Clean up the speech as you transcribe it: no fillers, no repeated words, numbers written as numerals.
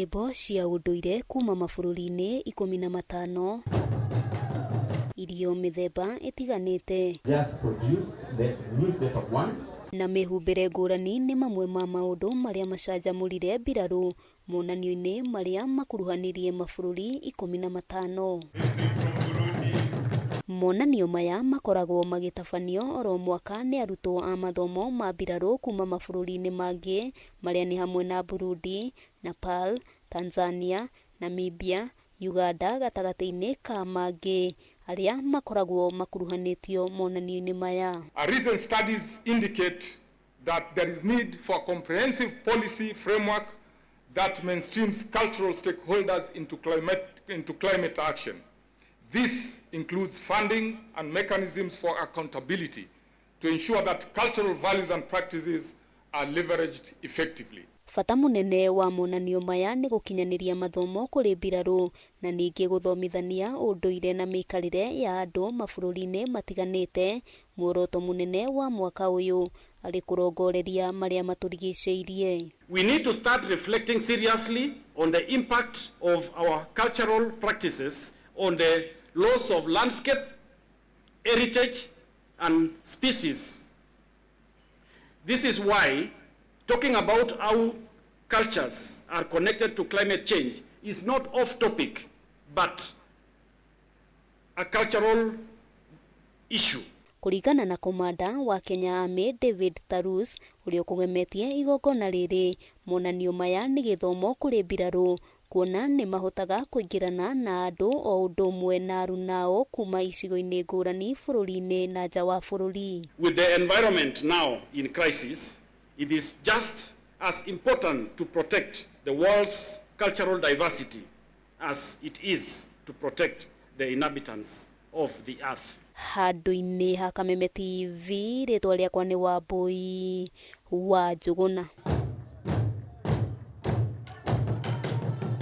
Nyĩmbo cia ũndũire kuma mabũrũri-inĩ 15, irio mĩthemba ĩtiganĩte, Just produced the newspaper one. Na mĩhumbĩre ngũrani nĩ mamwe ma maũndũ marĩa macanjamũrire mbirarũ monanio-inĩ marĩa makuruhanirie mabũrũri 15. Monanio maya makoragwo magĩtabanio oro mwaka nĩ arutwo a mathomo ma mbirarũ kuma mabũrũri-inĩ mangĩ marĩa nĩ hamwe na Burundi, Nepal, Tanzania, Namibia, Uganda gatagatĩ-inĩ ka mangĩ arĩa makoragwo makuruhanĩtio monanio-inĩ maya. Recent studies indicate that there is need for a comprehensive policy framework that mainstreams cultural stakeholders into climate action. This includes funding and mechanisms for accountability to ensure that cultural values and practices are leveraged effectively. Bata mũnene wa monanio maya nĩ gũkinyanĩria mathomo kũrĩ mbirarũ na ningĩ gũthomithania ũndũire na mĩikarĩre ya andũ mabũrũri-inĩ matiganĩte. Muoroto mũnene wa mwaka ũyũ arĩ kũrongoreria marĩa matũrigicĩirie. We need to start reflecting seriously on the impact of our cultural practices on the loss of landscape, heritage, and species. This is why talking about how cultures are connected to climate change is not off topic, but a cultural issue. Kũringana na komanda wa Kenya Army David Tarus, ũrĩa ũkũgemetie igongona rĩrĩ, monanio maya nĩ gĩthomo kũrĩ mbirarũ kuona nĩ mahotaga kũingĩrana na andũ o ũndũ ũmwe na arunao kuma icigo-inĩ ngũrani bũrũri-inĩ na nja wa bũrũri. With the environment now in crisis, it is just as important to protect the world's cultural diversity as it is to protect the inhabitants of the earth. Handũ-inĩ ha Kameme TV, rĩtwa rĩakwa nĩ Wambui wa Njũgũna.